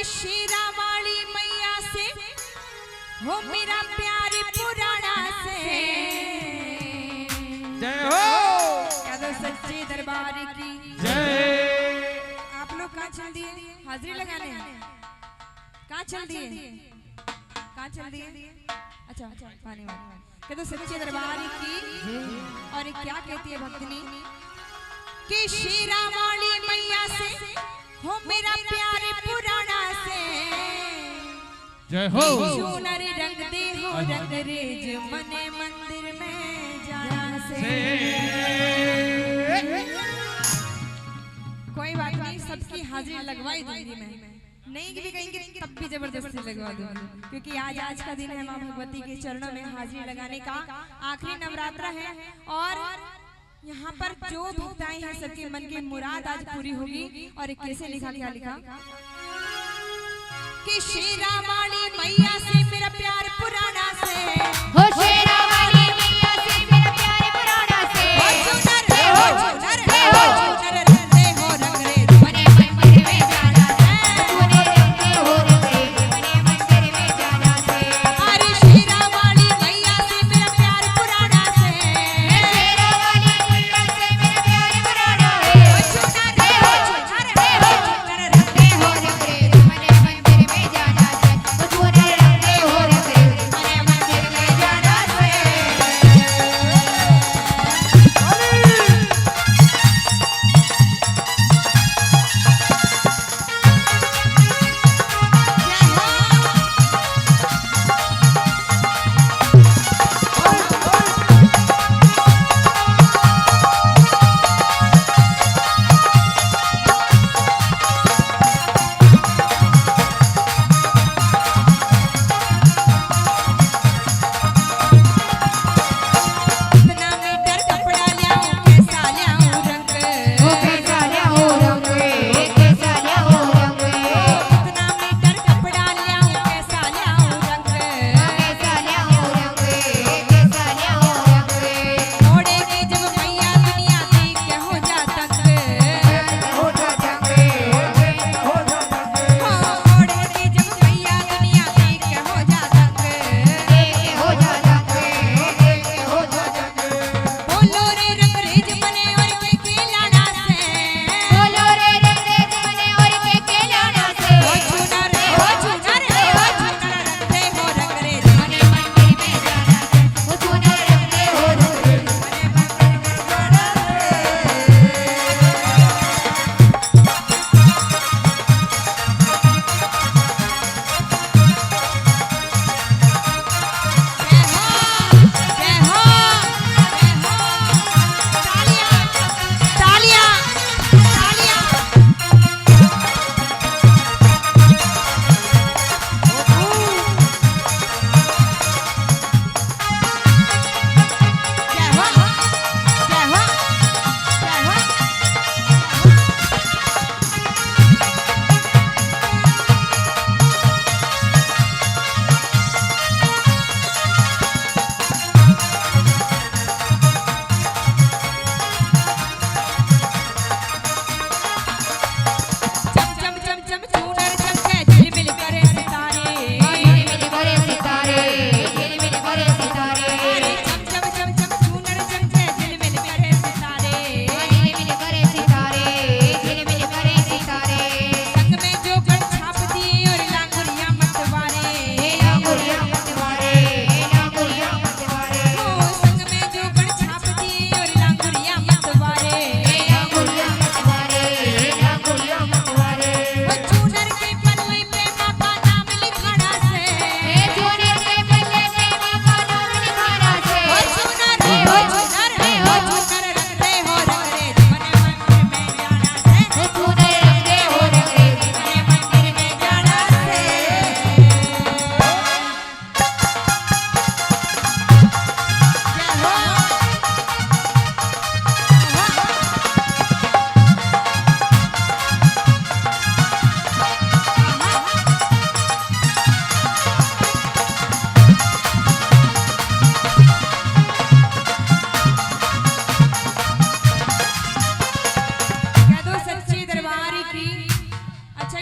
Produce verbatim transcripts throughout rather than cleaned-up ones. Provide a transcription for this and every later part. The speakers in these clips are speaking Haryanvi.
शेरा वाली मैया से हो मेरा प्यार पुराना से। जय हो। कह दो सच्चे दरबार की जय। आप लोग कहाँ चल दिए हाजिरी लगाने? कहाँ चल दिए? कहाँ चल दिए? अच्छा, पानी वाली। कह दो सच्चे दरबार की। और क्या कहती है भक्तनी कि शेरा वाली मैया से हो मेरा प्यार पुराना से। जय हो। चूनर रंग दे हो रंग रेज मने मंदिर में जाना से। कोई बात नहीं, सबकी हाजिरी लगवाई दूंगी मैं। नहीं भी कहेंगे तब भी जबरदस्ती लगवा दूंगी, क्योंकि आज, आज का दिन है माँ भगवती के चरणों में हाजिरी लगाने का। आखिरी नवरात्र है और यहाँ पर जो भक्ताएं हैं सबके मन की मुराद आज पूरी होगी। और एक कैसे लिखा, क्या लिखा कि शेरा वाली मैया से मेरा प्यार पुराना से। हो शेरा वाली मैया से मेरा प्यार पुराना से। हो चुनर रे, हो चुनर रे, हो चुनर रे, हो रंग रे। मने मंदिर में जाना से। मने रंग हो रंग रे। मने मंदिर में जाना से। अरे शेरा वाली मैया से मेरा प्यार पुराना से। शेरा वाली मैया से मेरा प्यार पुराना है। हो चुनर रे, हो चुनर रे, हो चुनर रे।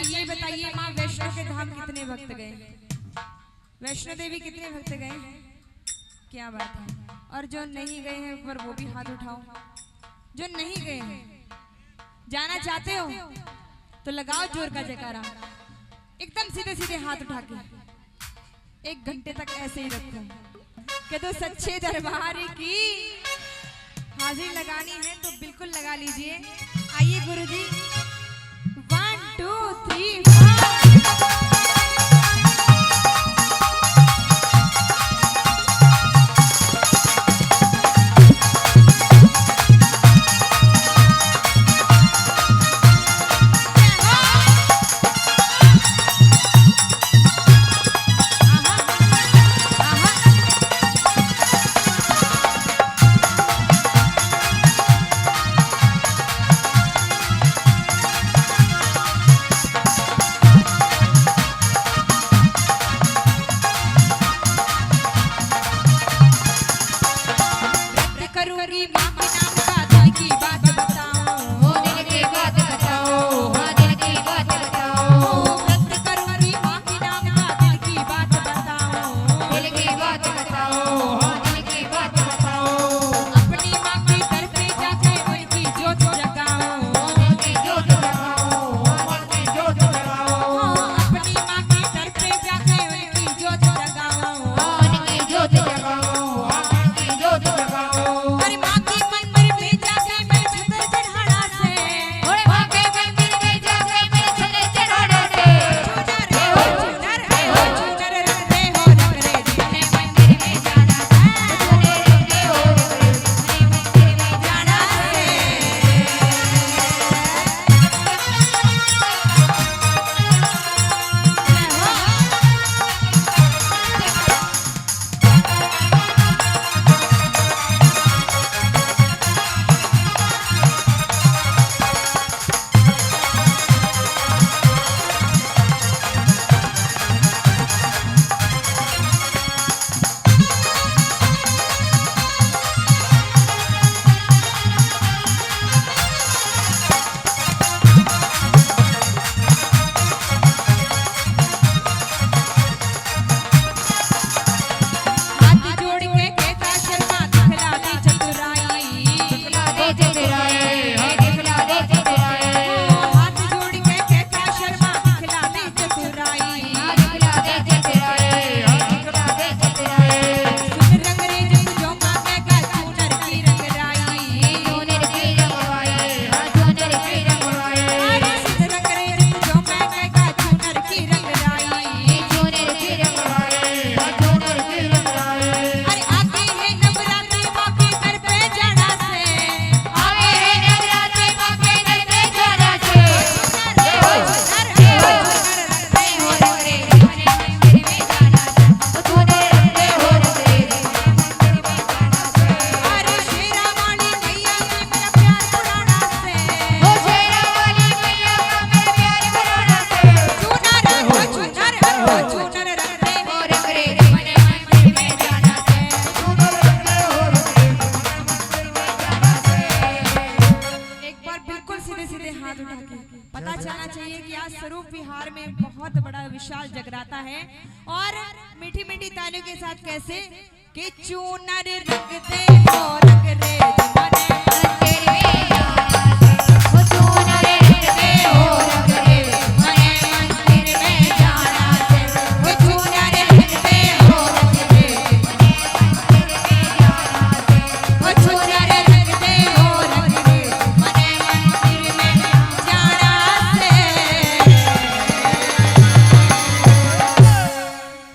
ये बताइए, माँ वैष्णो के धाम कितने भक्त गए? वैष्णो देवी कितने भक्त गए? क्या बात है। और जो नहीं गए हैं, एक बार वो भी हाथ उठाओ। जो नहीं गए हैं, जाना चाहते हो तो लगाओ जोर का जयकारा, एकदम सीधे सीधे हाथ उठा के। एक घंटे तक ऐसे ही रखो। कह दो, सच्चे दरबार की हाजिरी लगानी है तो बिल्कुल लगा लीजिए। आइए गुरुजी, वन, टू, थ्री, फोर। करूंगी माँ के नाम का दिल की बात बताऊं। ओ दिल की बात बताओ, हाँ दिल की बात बताओ। व्रत करूंगी माँ के नाम का दिल की बात बताऊं। दिल की बात बताओ, हाँ दिल की बात बताओ। अपनी माँ के दर पे जाके उनकी जोत जगाऊं। उनकी जोत जगाओ, उनकी जोत जगाओ। हाँ, अपनी माँ के दर पे जाके उनकी जोत जगाऊं। उनकी जोत जगाओ, उनकी जोत जगाओ। अरे माँ के मंदिर में जाके मैं छतर चढ़ाना से। अरे माँ के मंदिर में जाके मैं छतर चढ़ाना से। चुनर हो, चुनर हो, चुनर रंग दे हो रंग रे जी। हाथ जोड़ के कहता शर्मा दिखला दे चतुराई। दिखला दे चतुराई, हाँ, दिखला दे चतुराई। हाथ जोड़ के कहता शर्मा दिखला दे चतुराई। हाँ, दिखला दे चतुराई, हाँ, दिखला दे चतुराई। सुन रंग रेज जो मांगेगा चूनर की रंगराई। चूनर की रंगवाई, हाँ, चूनर की रंगवाई। अरे सुन रंग रेज जो मांगेगा चूनर की रंगराई। चूनर की रंगवाई, हाँ, चूनर की रंगवाई। अरे आती है नवरात्रि माँ के दर पे जाना से। आती है नवरात्रि माँ के दर पे जाना से। एक बार बिल्कुल सीधे सीधे हाथ उठा के पता चलना चाहिए कि आज स्वरूप विहार में बहुत बड़ा विशाल जगराता है। और मीठी मीठी तालियों के साथ कैसे कि चूनर रंग दे हो रंग रेज मन